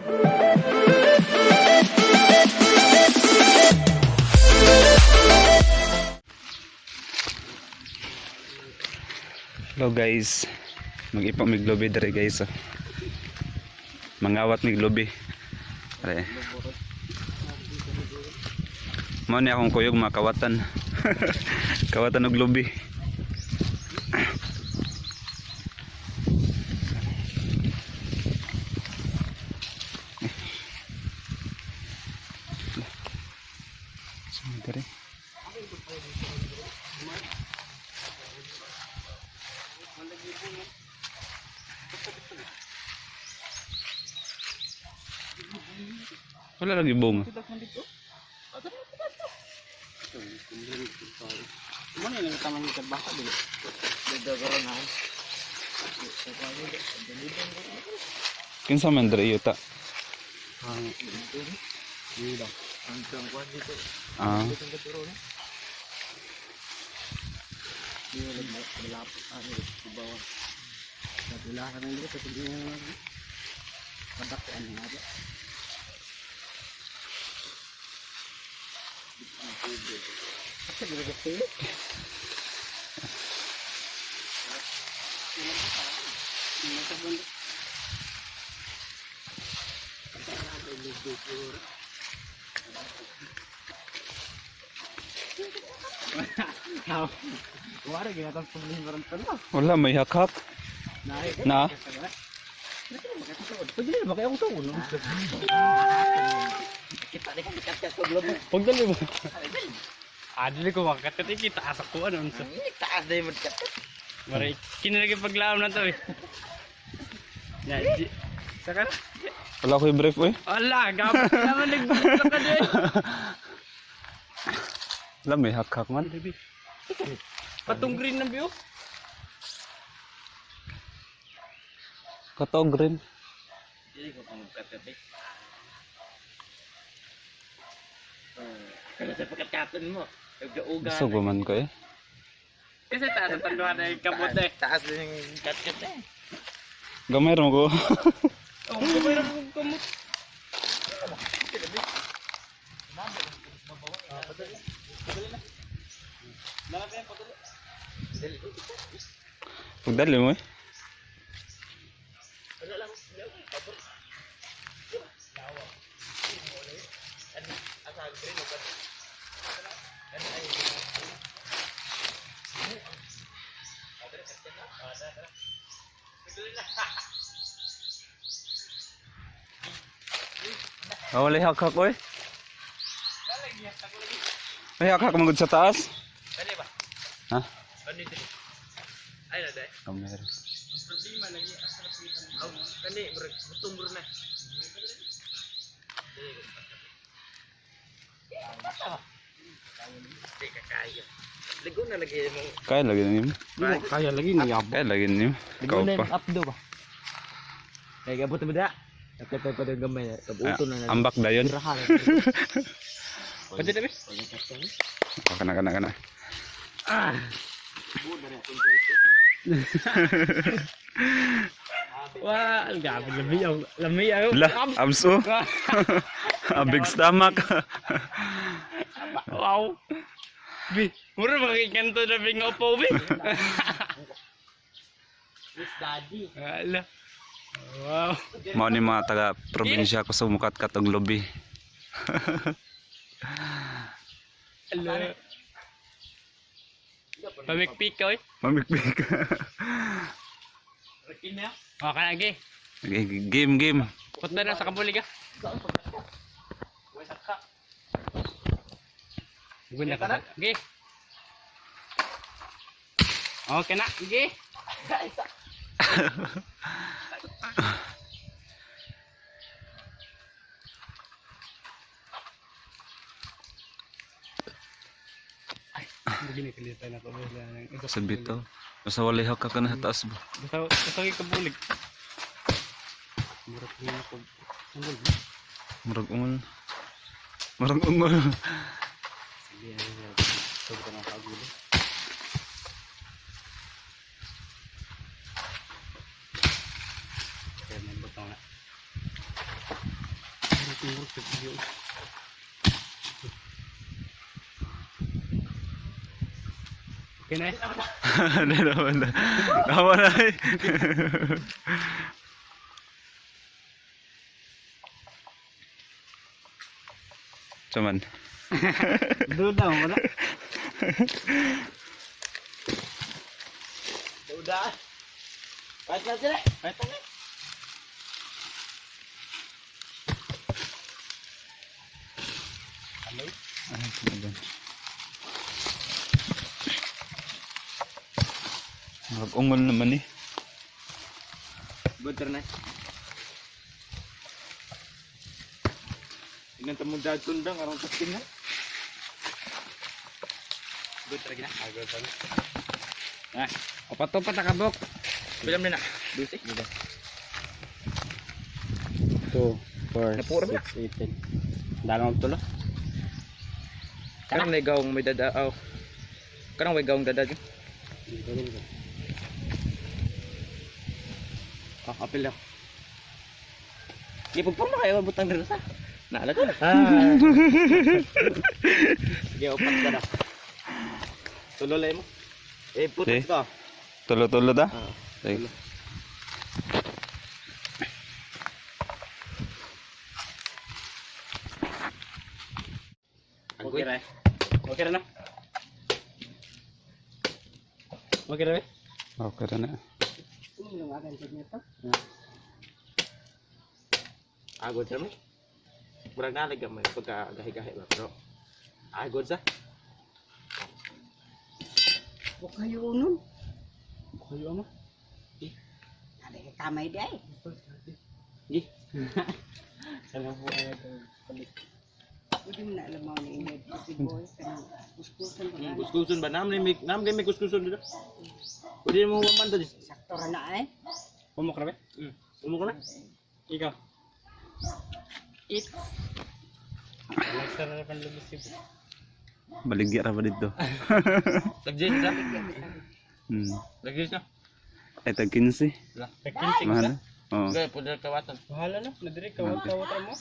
Hello guys. Mag-ipa mig lubi dere guys. Oh. Mangawat mig lubi. Are. Mao ni akong kuyog mga kawatan. Kawatan og lubi. Saan dere? Wala lagi bunga. Mo na yung tamang baka dili. Kinsa man dere yuta? Ah. Wala ginatang problema ron talo. Wala may hakhak. Na. Pwede na ba kaya ako to? Kita di kan dekat ko globo. Pagdali mo. Adili ko makakat kita asa ko ano unsa. Taas dai mo kat. Mare kinalagi paglaom na to eh. Ya, di. Saka na. Wala ko'y brief oy. Ala, gabot naman nagbuka ka din. Wala may hakhak man. Patong green na biyo. Katog rin. Dili ko pang kat kat. Kaya sa pagkatkaton mo. Nagdaugan. Gusto ko man ko eh. Kasi taas ang tanduhan ay kabot eh. Taas din yung kat kat eh. Gamay ra mo ko. Oh, kumay ra kong kamot. Pagdali mo eh. Ah, wala hakhak oy. May hakhak man gud sa taas. Dali ba? Ha? Ano dili? Ay na dai. Gamay ra. Problema lagi asa na pita mo. Aw, kani murag butong na. Di ka kaya. Ligo na lagi mo. Kaya lagi ninyo. Kaya lagi niya. Kaya lagi ninyo. Ikaw pa. Up do ba? Kaya gabot mo da. Nakatay pa din gamay. Kabuto na Ah, ambak dayon. Pwede na bi. Oh, kana kana kana. Wah, grabe lami ang lami ayo. La, abso. A big stomach. Wow. Bi, mura makikanto na bi nga upo bi. Daddy. Ala. Wow. Mao ni mga taga probinsya ko sa Mukatkat og lubi. Ala. Pamikpik ka oy. Mamikpik. O kana gi. Okay, game game. Punta na sa kabulig ah. Guna ka. Gi. Okay na, gi. Ay, hindi na na ko ba Sa bitaw. Basta walay hakhak ka na sa taas ba. Basta basta kay kabulig. Murag na ako. Ungol. Murag ungol. Murag ungol. Sige, ano, sobrang na kagulo. Kaya may butong na. Okay na eh. Tama na. Tama na eh. Saman. Duda mo wala. Duda. Kahit na sila. Kahit na. Ay, sino Mag-ungol naman eh. Good na. Inang tamong dad tundang aron testing na. Good ra gina. Ah, good ra. Ah, upat-upat na kabok. Bilang na na. Dusi. 2, 4, Napura ba? 6, 8, 10. Dalawang tulo. Kanang may gawong may dada aw. Kanang may gawong dada. Ah, apil lang. Di pagpurma kayo butang dito sa. Naala ka. Ah. Sige, upat ka na. Tulo lang mo. Eh, putas Eh. ka. Tulo-tulo ta? Ah. Sige. Okay ra. Okay ra na. Okay ra be? Okay ra na. Agod sa may. Murag nalag may pagka gahi-gahi ba pero agod sa. Bukayo nun. Kayo ama. Nalay ka kamay di ay. Gi. Sana po ay ito. Hindi mo na alam mo na inyo. Si boy, kanang kuskusan ba na? Kuskuson ba nam ni nam may kuskuson dito. Pwede mo man to. Sakto ra na ay. Pumok ra be? Umo ka na. Ikaw. Eat. Nagsara na panlubos si Baligya ra ba dito? Lagjis sa. Lagjis na. Ay, tag 15. Nagkinsig Mahal. Oo. Okay, pwede kawatan. Bahala na, nadiri kawat kawat mo.